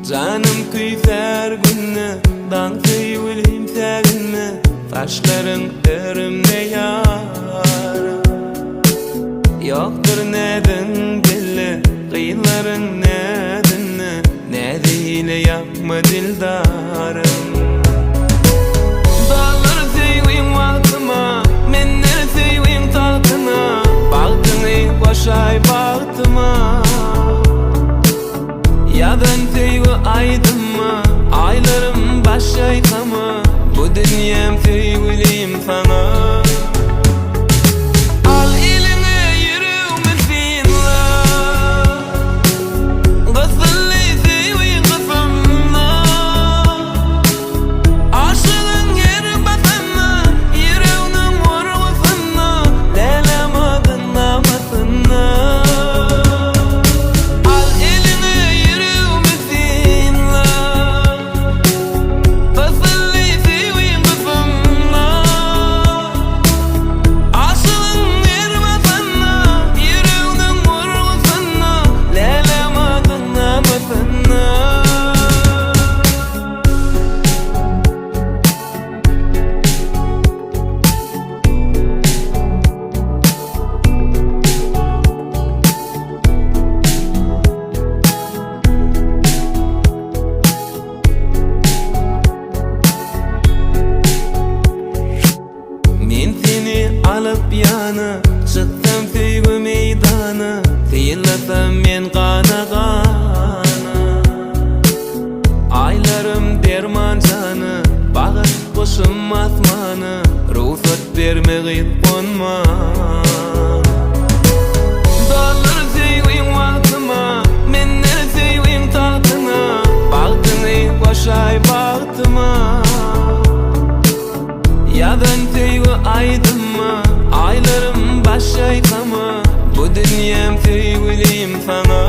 Janym küýsär günde, daň söýgülim säginme, Saçlaryň örümde ýarym. Ýokdur näziň dilde, gyzlaryň näzinde, Näzi hile ýapma dildarym. Doldur söýgiň wagtyma, Mündir söýgiň tagtyna, Bagtyňy goşaý bagtyma. Ýazan söýgi aýdymma, Aýlarym baş ýaýkama, Bu dünýäm söýgülim saňa. Al eliňe ýüregimi synla, Gysyldy söýgiň gysymyna. Aşygyň her basanda, Ýüreginiň urgusynda, Lälem adyň namasynda. Al eliňe ýüregimi synla, Gysyldy söýgiň gysymyna. Aşygyň her basanda, Ýüreginiň urgusynda, Lälem adyň namasynda. Men seni alyp ýana, Çyksam söýgi meýdana, Synlasam men gana-gana. Aýlarym derman jana, Bagyt guşum asmana, Rugsat berme gyz gonmana. Doldur söýgiň wagtyma, Mündir söýgiň tagtyna, Bagtyňy goşaý bagtyma. Ýazan söýgi aýdymma, Aýlarym baş ýaýkama, Bu dünýäm söýgülim saňa.